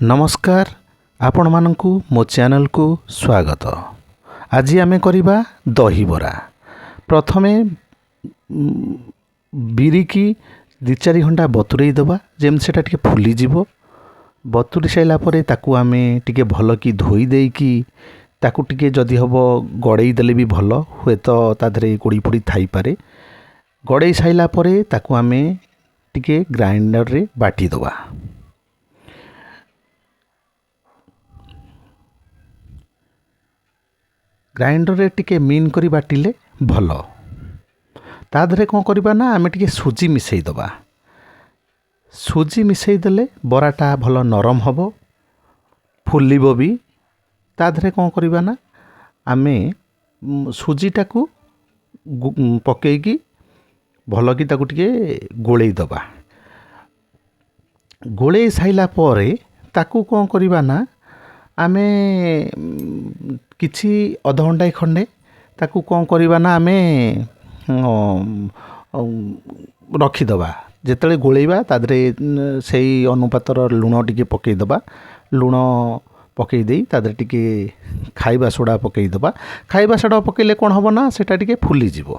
ନମସ୍କାର, ଆପଣମାନଙ୍କୁ ମୋ ଚ୍ୟାନେଲକୁ ସ୍ୱାଗତ। ଆଜି ଆମେ କରିବା ଦହିବରା। ପ୍ରଥମେ ବିରିକି 2-4 ଘଣ୍ଟା ବତୁରେଇ ଦେବା, ଯେମିତି ସେଇଟା ଟିକେ ଫୁଲିଯିବ। ବତୁରି ସାରିଲା ପରେ ତାକୁ ଆମେ ଟିକେ ଭଲକି ଧୋଇ ଦେଇକି, ତାକୁ ଟିକେ ଯଦି ହେବ ଗଡ଼େଇ ଦେଲେ ବି ଭଲ, ହୁଏତ ତା ଦେହରେ ଗୋଡ଼ି ଫୋଡ଼ି ଥାଇପାରେ। ଗଡ଼େଇ ସାରିଲା ପରେ ତାକୁ ଆମେ ଟିକେ ଗ୍ରାଇଣ୍ଡରରେ ବାଟିଦେବା। ଗ୍ରାଇଣ୍ଡରରେ ଟିକେ ମିନ୍ କରି ବାଟିଲେ ଭଲ। ତା ଦେହରେ କ'ଣ କରିବା ନା, ଆମେ ଟିକେ ସୁଜି ମିଶାଇ ଦେବା। ସୁଜି ମିଶାଇ ଦେଲେ ବରାଟା ଭଲ ନରମ ହେବ, ଫୁଲିବ ବି। ତା ଦେହରେ କ'ଣ କରିବା ନା, ଆମେ ସୁଜିଟାକୁ ପକାଇକି ଭଲକି ତାକୁ ଟିକେ ଗୋଳେଇ ଦେବା। ଗୋଳେଇ ସାରିଲା ପରେ ତାକୁ କ'ଣ କରିବା ନା, ଆମେ କିଛି ଅଧଘଣ୍ଟାଏ ଖଣ୍ଡେ ତାକୁ କ'ଣ କରିବା ନା, ଆମେ ରଖିଦେବା। ଯେତେବେଳେ ଗୋଳେଇବା, ତା ଦେହରେ ସେଇ ଅନୁପାତର ଲୁଣ ଟିକେ ପକାଇଦେବା। ଲୁଣ ପକାଇ ଦେଇ ତା ଦେହରେ ଟିକେ ଖାଇବା ସୋଡ଼ା ପକାଇଦେବା। ଖାଇବା ସୋଡ଼ା ପକାଇଲେ କ'ଣ ହେବ ନା, ସେଇଟା ଟିକେ ଫୁଲିଯିବ,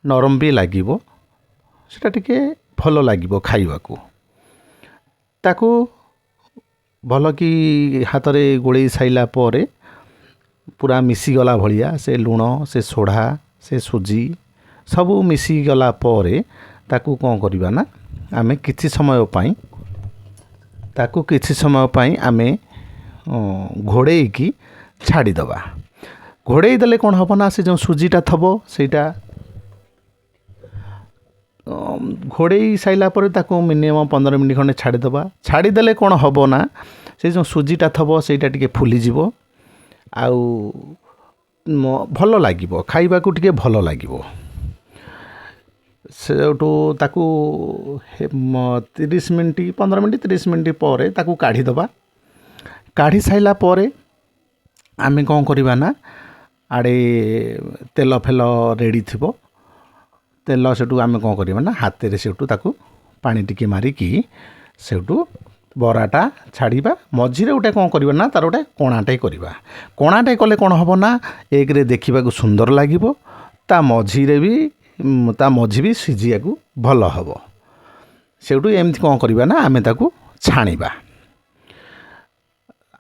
ନରମ ବି ଲାଗିବ, ସେଇଟା ଟିକେ ଭଲ ଲାଗିବ ଖାଇବାକୁ। ତାକୁ ଭଲକି ହାତରେ ଗୋଳେଇ ସାରିଲା ପରେ ପୁରା ମିଶିଗଲା ଭଳିଆ, ସେ ଲୁଣ, ସେ ସୋଢ଼ା, ସେ ସୁଜି ସବୁ ମିଶିଗଲା ପରେ ତାକୁ କ'ଣ କରିବା ନା, ଆମେ କିଛି ସମୟ ପାଇଁ ତାକୁ କିଛି ସମୟ ପାଇଁ ଆମେ ଘୋଡ଼େଇକି ଛାଡ଼ିଦେବା। ଘୋଡ଼େଇ ଦେଲେ କ'ଣ ହେବ ନା, ସେ ଯେଉଁ ସୁଜିଟା ଥିବ ସେଇଟା ଘୋଡ଼େଇ ସାରିଲା ପରେ ତାକୁ ମିନିମମ୍ 15 ମିନିଟ୍ ଖଣ୍ଡେ ଛାଡ଼ିଦେବା। ଛାଡ଼ିଦେଲେ କ'ଣ ହେବ ନା, ସେ ଯେଉଁ ସୁଜିଟା ଥିବ ସେଇଟା ଟିକେ ଫୁଲିଯିବ ଆଉ ଭଲ ଲାଗିବ ଖାଇବାକୁ, ଟିକେ ଭଲ ଲାଗିବ। ସେଇଠୁ ତାକୁ 30 ମିନିଟ୍, 15 ମିନିଟ୍, 30 ମିନିଟ୍ ପରେ ତାକୁ କାଢ଼ିଦେବା। କାଢ଼ି ସାରିଲା ପରେ ଆମେ କ'ଣ କରିବା ନା, ଆଡ଼େ ତେଲ ଫେଲ ରେଡ଼ି ଥିବ। ତେଲ ସେଠୁ ଆମେ କ'ଣ କରିବା ନା, ହାତରେ ସେଠୁ ତାକୁ ପାଣି ଟିକେ ମାରିକି ସେଇଠୁ ବରାଟା ଛାଡ଼ିବା। ମଝିରେ ଗୋଟେ କ'ଣ କରିବା ନା, ତାର ଗୋଟେ କଣାଟେ କରିବା। କଣାଟେ କଲେ କ'ଣ ହେବ ନା, ଏକରେ ଦେଖିବାକୁ ସୁନ୍ଦର ଲାଗିବ, ତା ମଝିରେ ବି ତା ମଝି ବି ସିଝିବାକୁ ଭଲ ହେବ। ସେଇଠୁ ଏମିତି କ'ଣ କରିବା ନା, ଆମେ ତାକୁ ଛାଣିବା।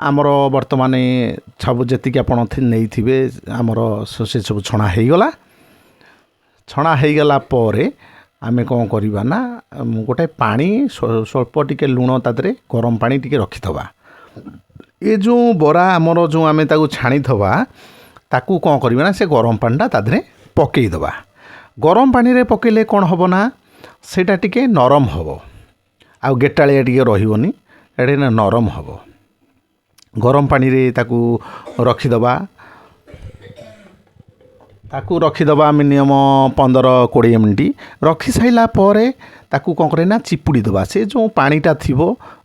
ଆମର ବର୍ତ୍ତମାନ ସବୁ ଯେତିକି ଆପଣ ନେଇଥିବେ, ଆମର ସେସବୁ ଛଣା ହେଇଗଲା। ଛଣା ହେଇଗଲା ପରେ ଆମେ କ'ଣ କରିବା ନା, ଗୋଟେ ପାଣି ସ୍ୱଳ୍ପ ଟିକେ ଲୁଣ, ତା ଦେହରେ ଗରମ ପାଣି ଟିକେ ରଖିଦେବା। ଏ ଯେଉଁ ବରା ଆମର ଯେଉଁ ଆମେ ତାକୁ ଛାଣିଥିବା, ତାକୁ କ'ଣ କରିବା ନା, ସେ ଗରମ ପାଣିଟା ତା ଦେହରେ ପକାଇଦେବା। ଗରମ ପାଣିରେ ପକାଇଲେ କ'ଣ ହେବ ନା, ସେଇଟା ଟିକେ ନରମ ହେବ ଆଉ ଗେଟାଳିଆ ଟିକେ ରହିବନି, ଏଇଟା ନରମ ହେବ। ଗରମ ପାଣିରେ ତାକୁ ରଖିଦେବା। ତାକୁ ରଖିଦେବା ମିନିମମ୍ 15-20 ମିନିଟ୍। ରଖି ସାରିଲା ପରେ ତାକୁ କ'ଣ କରିବା ନା, ଚିପୁଡ଼ି ଦେବା। ସେ ଯେଉଁ ପାଣିଟା ଥିବ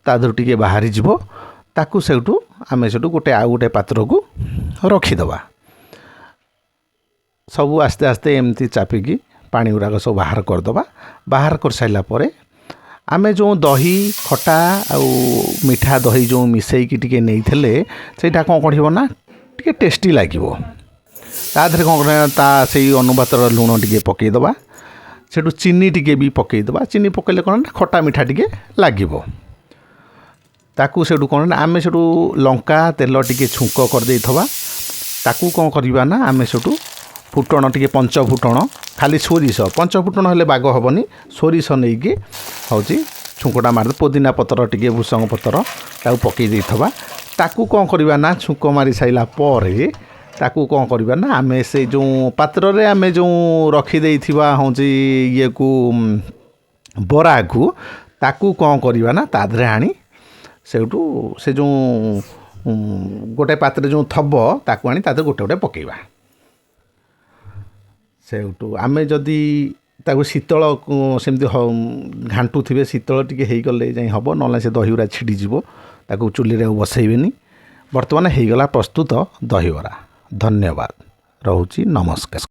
ତା ଦେହରୁ ଟିକେ ବାହାରିଯିବ। ତାକୁ ସେଇଠୁ ଆମେ ସେଇଠୁ ଗୋଟେ ଆଉ ଗୋଟେ ପାତ୍ରକୁ ରଖିଦେବା। ସବୁ ଆସ୍ତେ ଆସ୍ତେ ଏମିତି ଚାପିକି ପାଣି ଗୁଡ଼ାକ ସବୁ ବାହାର କରିଦେବା। ବାହାର କରିସାରିଲା ପରେ ଆମେ ଯେଉଁ ଦହି ଖଟା ଆଉ ମିଠା ଦହି ଯେଉଁ ମିଶାଇକି ଟିକେ ନେଇଥିଲେ, ସେଇଟା କ'ଣ କରିବ ନା, ଟିକେ ଟେଷ୍ଟି ଲାଗିବ। ତା ଦେହରେ କ'ଣ କରିବା, ତା ସେଇ ଅନୁପାତର ଲୁଣ ଟିକେ ପକାଇଦେବା। ସେଠୁ ଚିନି ଟିକେ ବି ପକାଇଦେବା। ଚିନି ପକାଇଲେ କ'ଣ ନା, ଖଟା ମିଠା ଟିକେ ଲାଗିବ। ତାକୁ ସେଠୁ କ'ଣ ନା, ଆମେ ସେଠୁ ଲଙ୍କା ତେଲ ଟିକେ ଛୁଙ୍କ କରିଦେଇଥିବା। ତାକୁ କ'ଣ କରିବା ନା, ଆମେ ସେଠୁ ଫୁଟଣ ଟିକେ, ପଞ୍ଚ ଫୁଟଣ, ଖାଲି ସୋରିଷ, ପଞ୍ଚ ଫୁଟଣ ହେଲେ ବାଗ ହେବନି, ସୋରିଷ ନେଇକି ହେଉଛି ଛୁଙ୍କଟା ମାରି, ପୋଦିନା ପତ୍ର ଟିକେ, ଭୃସଙ୍ଗ ପତ୍ର ତାକୁ ପକାଇ ଦେଇଥିବା। ତାକୁ କ'ଣ କରିବା ନା, ଛୁଙ୍କ ମାରି ସାରିଲା ପରେ ତାକୁ କ'ଣ କରିବା ନା, ଆମେ ସେ ଯେଉଁ ପାତ୍ରରେ ଆମେ ଯେଉଁ ରଖିଦେଇଥିବା ହେଉଛି ଇଏକୁ, ବରାକୁ, ତାକୁ କ'ଣ କରିବା ନା, ତା ଦେହରେ ଆଣି ସେଇଠୁ ସେ ଯେଉଁ ଗୋଟେ ପାତ୍ରରେ ଯେଉଁ ଥବ, ତାକୁ ଆଣି ତା ଦେହରେ ଗୋଟେ ଗୋଟେ ପକାଇବା। ସେଇଠୁ ଆମେ ଯଦି ତାକୁ ଶୀତଳ ସେମିତି ଘାଣ୍ଟୁଥିବେ, ଶୀତଳ ଟିକେ ହେଇଗଲେ ଯାଇ ହେବ, ନହେଲେ ସେ ଦହିଗୁଡ଼ା ଛିଡ଼ିଯିବ। ତାକୁ ଚୁଲିରେ ଆଉ ବସେଇବେନି। ବର୍ତ୍ତମାନ ହେଇଗଲା ପ୍ରସ୍ତୁତ ଦହିବରା। ଧନ୍ୟବାଦ, ରହୁଛି, ନମସ୍କାର।